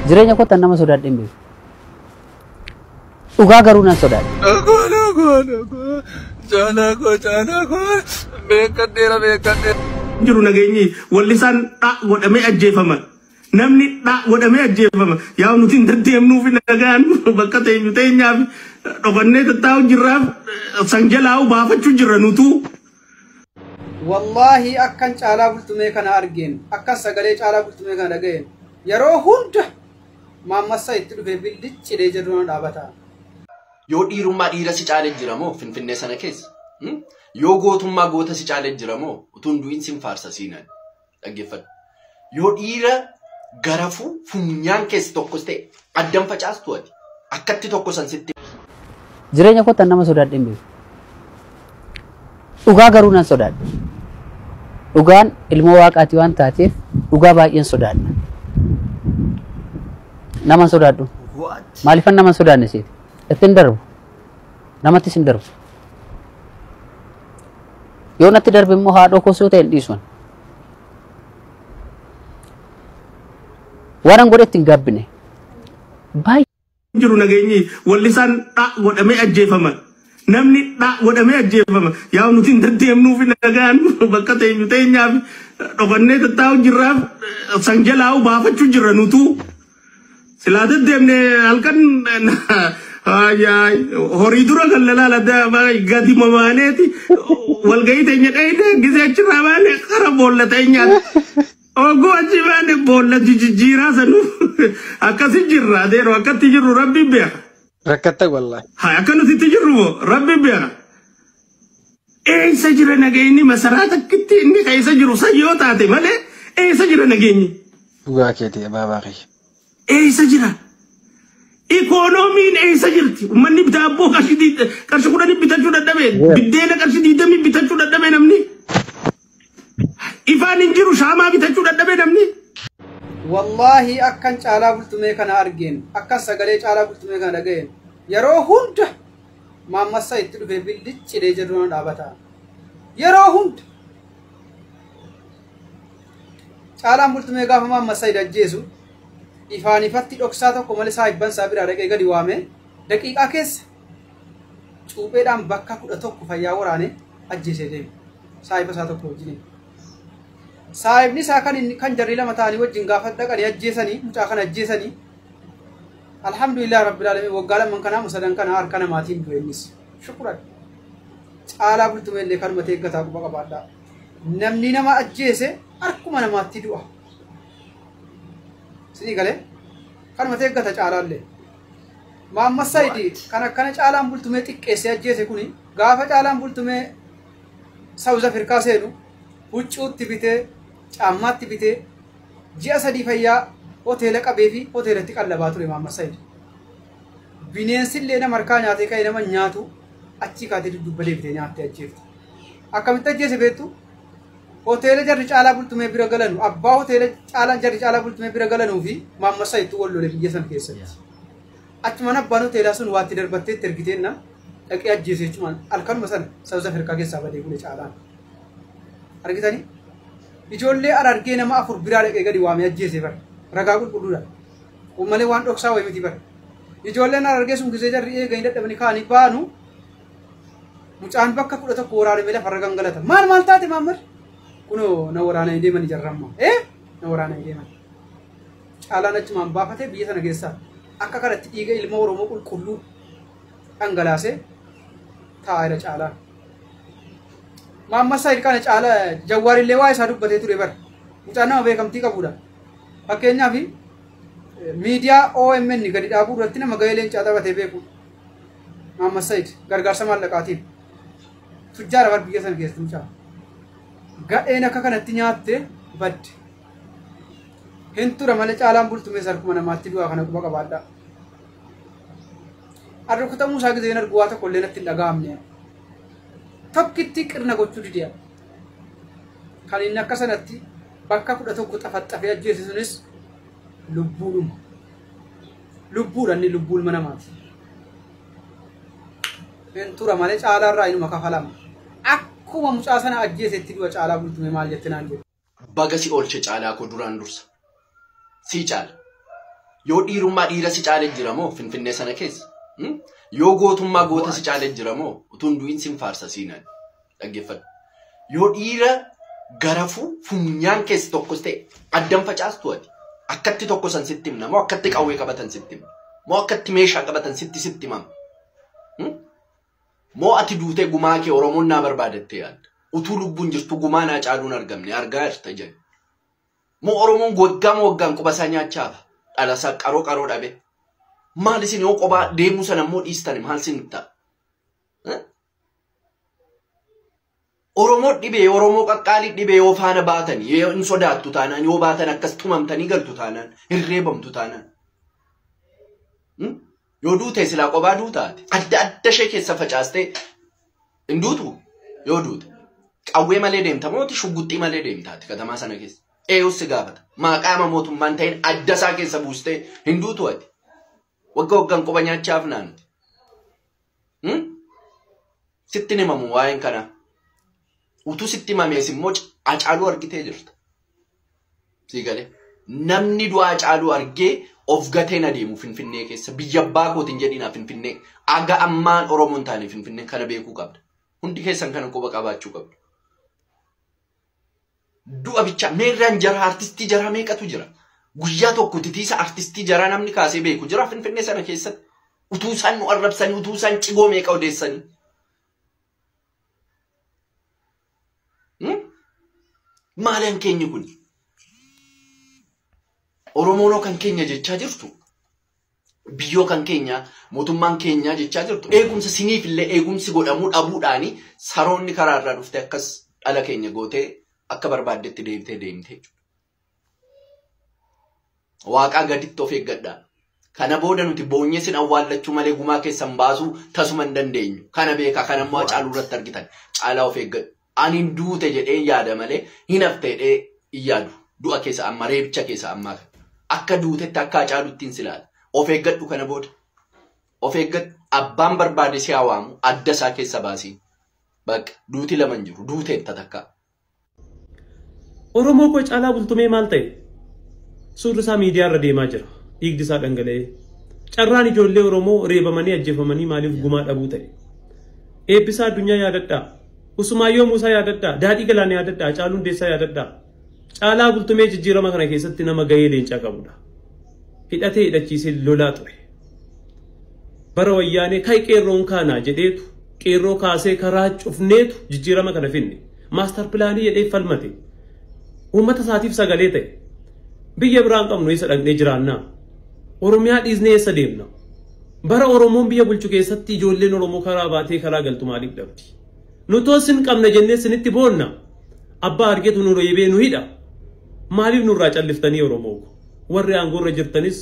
Jireenya kootti nama sodaadhe hin beeku. Dhugaa garuu nan sodaadhe. Jiru nageenyi wallisaan dha godhamee ajjeefama. Namni dha godhamee ajjeefama. Yaa nuti hin deddeemnuuf nagaan bakka teenyu teenyaaf dhokannee tattaa'u jirraaf san jalaa'u baafachuu jirra nutuu. Wallaahi akkan Caalaa Bultumee kana argeen, akkan sagalee Caalaa Bultumee kana dhaga'een, yeroo hunda maammassaa itti dhufee billiccidee jedhu na dhaabata. Yoo dhiirummaa dhiira si caalee jira moo Finfinnee sana keessa? Yoo gootummaa goota si caalee jira moo utuu hin du'in sin faarsa siinan dhaggeeffadhu. Yoo dhiira garafuu funyaan keessa tokkos ta'e addan facaastu ati akkatti tokko san sitti. Jireenya kootti nama sodaadhe hin beeku. Dhugaa garuu nan sodaadhe. Dhugaan ilmoo waaqaati waan taateef dhugaa baay'een sodaadha. Nama sodaadhu. Maaliifan nama sodaanne seeti? Itti hin darbu. Namattis hin darbu. Yoo natti darbe immoo haadhoo koo ta'e hin dhiisu. Waan an godhe itti hin gaabbine. Baay'ee. Jiru nageenyi wallisaan dha godhamee ajjeefama. Namni dha godhamee ajjeefama. Yaa nuti hin deddeemnuuf nagaan bakka teenyu teenyaaf dhokannee tattaa'u jirraaf san jalaa'u baafachuu jirra nutuu. Silaa deddeemne halkan horii dura kan lalaala gadi mamaaneeti walgahii teenya dhayne gisee achirraa baane kara boolla teenyaati. Oguu achi baane boolla jijjiiraa sanuu akkasi jirra adeero akkatti jirru rabbi beeka. Rakkatta wallahi. Haa akka nuti itti jirru moo rabbi beeka. Eessa jira nageenyi masaraa takkitti inni keessa jiru san yoo taate malee eessa jira nageenyi? Dhugaa keeti baabaa kiyya. Eessa jira? Ikoonomiin eessa jirti? Uummanni daabboo qarshii 10 bitachuu dadhabe, biddeena qarshii 20 bitachuu dadhabe namni. Ifaan hin jiru shaamaa bitachuu dadhabe namni. Wallaahi akkan Caalaa Bultumee kana argeen, akkan sagalee Caalaa Bultumee kana dhaga'een, yeroo hunda maammassaa itti dhufee billiccidee jedhu na dhaabata. Yeroo hunda Caalaan Bultumee gaafa maammassaa itti ajjeesu ifaan ifatti dhoksaa tokko malee saahibban isaa biraa dhaqee gadi waamee daqiiqaa keessa cuupheedhaan bakka 11 fayyaa waraanee ajjeesee deeme. Saahiba isaa tokko wajjin. Saahibni isaa kan inni kan jarri lama ta'anii wajjin gaafa dhaqanii ajjeesanii mucaa kana ajjeesanii alhamdulillah rabbil alamin waggaa lamman kanaa musadan kana harka namaatiin du'e innis. Shukuran. Caalaa Bultumee illee kanuma teeggataa quba qabaadhaa. Namni nama ajjeese harkuma namaatti du'a. Sinii galee kanuma teeggata Caalaallee. Maammas Saayidi kan akkana Caalaan Bultumee xiqqeessee ajjeese kuni gaafa Caalaan Bultumee Saawuz Afrikaa seenu huccuutti bitee caammaatti bitee ji'a 3 fayyaa hoteela qabee fi hoteelatti qallabaa ture Maammas Saayidi. Bineensillee nama harkaa nyaatee ka'ee nama nyaatu achii kaatee dudduubba deebitee nyaattee ajjeefte. Akkamitti ajjeese beektu? Hoteela jarri Caalaa Bultumee bira galanu abbaa hoteela Caalaan jarri Caalaa Bultumee bira galanuu fi Maammas Saayiditu wal lole biyya sana keessatti. Achumaan abbaan hoteelaa sun waatti darbattee itti ergiteenna dhaqee ajjeese jechumaan halkanuma sana Saawuz Afrikaa keessaa badee bule Caalaan. Argitanii? Ijoollee Harargee nama 4 biraa dhaqee gadi waamee ajjeese bara. Ragaa qulqulluudha. Kun malee waan dhoksaa wayii miti bara. Ijoolleen Harargee sun gisee jarri eeganii dadhabanii ka'anii baanu mucaan bakka 11 waraanamee lafarra gangalata. Maal maal taate Maammar? Kunoo na waraananii deemanii jarramma. Na waraananii deeman. Caalaan achumaan baafatee biyya sana keessaa akka kanatti dhiiga ilma Oromoo qulqulluu dhangalaasee taa'aa jira Caalaan. Maammas Saayid kana Caalaa Jawwaarillee waa isaa dubbatee ture bara. Mucaan nama beekamtii qabudha. Fakkeenyaaf miidiyaa OMN gadi dhaabuu irratti nama gahee leencaa taphatee beeku. Maammas Saayid gargaarsa maallaqaatiin. Tujjaara bar biyya sana keessatti mucaa. Gadheen akka kanatti nyaatte badde. Hin tura malee Caalaan Bultumee harkuma namaatti du'aa kana quba qabaadhaa. Arrukutamuu isaa giseen argu waa tokko illee natti hin dhaga'amne. Tokkitti qirna gochuu didiya. Kan inni akka sanatti bakka 11 xafaxxafee ajjeese sunis lubbuudhuma. Lubbuudha inni lubbuu ilma namaati. Hin tura malee Caalaa irraa inuma kafalama. Akkuma mucaa sana ajjeesetti du'a Caalaa Bultumee maal jette naan jedhe. Baga si oolche Caalaa koo duraan dursa. Sii caala. Yoo dhiirummaa dhiira si caalee jira moo Finfinnee sana keessa? Yoo gootummaa goota si caalee jira moo utuu hin du'in sin faarsa siinaan? Dhaggeeffadhu. Yoo dhiira garafuu funyaan keessa tokkos ta'e addan facaastu ati. Akkatti tokko san sitti himna moo akkatti qawwee qabatan sitti himna? Moo akkatti meeshaa qabatan sitti himama? Moo ati duutee gumaa kee Oromoon naa barbaadattee yaadda? Utuu lubbuun jirtu gumaa naa caaluun argamne argaa jirta jedhu. Moo Oromoon waggaama waggaan quba isaa nyaachaafa? Dhala isaa qaroo qaroo dhabe. Maal isin yoo qophaa deemuu sana immoo dhiistan maal isin ta'a? Oromoo dhibee, Oromoo qaqqaalii dhibee yoo faana baatan, yoo hin sodaattu taanaan, yoo baatan akkas tumamtanii galtu taanaan, hin reebamtu taanaan. Yoo duute silaa qophaa duutaate. Adda adda ishee keessa facaastee hin duutu yoo duute. Qawwee malee deemta moo shugguxxii malee deemtaati katamaa sana keessa. Eeyyoos si gaafata. Maqaama mootummaan ta'in adda isaa keessa buustee hin duutu ati. Wagga waggaan quba nyaachaaf naanti. Sitti himamu waa'een kanaa. Utuu sitti himamees immoo Hacaaluu argitee jirta. Sii galee. Namni du'a Hacaaluu argee of gateen adeemu Finfinnee keessa. Biyya abbaa kootiin jedhinaa Finfinnee. Aga ammaan Oromoon taane Finfinnee kana beekuu qabda. Hundi keessan kana quba qabaachuu qabdu. Du'a bichaa meerraan jara artistii jaraa meeqatu jira? Guyyaa tokko titiisa artistii jaraa namni kaasee beeku jira Finfinnee sana keessatti. Utuu isaan nu arrabsanii, utuu isaan cigoo meeqa odeessanii. Maalaan keenya kun? Oromoonoo kan keenya jechaa jirtu? Biyyoo kan keenya, mootummaan keenya jechaa jirtu? Eegumsa siniif illee eegumsi godhamuu dhabuudhaani saroonni karaa irraa dhufte akkas dhala keenya gootee akka barbaaddetti deemtee deemtee jechuudha. Waaqaa gaditti of eeggadhaa. Kana booda nuti boonyee sin awwaallachuu malee gumaa keessan baasuu tasuma hin dandeenyu. Kana beekaa, kana immoo Hacaaluu irratti argitan. Caalaa of eeggadhu. Ani duute jedhee yaada malee hin hafte jedhee hin yaadu. Du'a keessa amma, reebicha keessa ammaa kana. Akka duutetti akka Hacaaluutti hin silaala. Of eeggadhu kana booda. Of eeggadhu. Abbaan barbaade si haa waamu adda isaa keessa baasii. Bakka duuti lama hin jiru. Duuteetta takka. Oromoo koo Caalaa Bultumee maal ta'e? Suurri isaa miidiyaa irra deemaa jira. Dhiigdi isaa dhangala'ee. Carraan ijoollee Oromoo reebamanii ajjeefamanii maaliif gumaa dhabuu ta'e? Eebbisaa addunyaa yaadadhaa. Usumaayyoo Muusaa yaadadhaa. Daadhii Galaanaa yaadadhaa. Hacaaluu Hundeessaa yaadadhaa. Caalaa Bultumee jijjiirama kana keessatti nama gahee leencaa qabudha. Hidhatee hidhachiisee lolaa ture. Bara wayyaanee kai qeerroon kaanaa jedheetu qeerroo kaasee karaa cufneetu jijjiirama kana finne. Maastar pilaanii jedhee falmate. Uummata isaatiif sagalee ta'e. Biyya biraan qabnu eessa dhaqnee jiraannaa? Oromiyaa dhiisnee eessa deemna? Bara Oromoon biyya bulchu keessatti ijoolleen Oromoo karaa baatee karaa galtu maaliif dhabdi? Nutoo sin qabna jennee sinitti boonna. Abbaa argeetu nu reebee nu hidha. Maaliif nurraa calliftanii Oromoo? Warri aangoorra jirtanis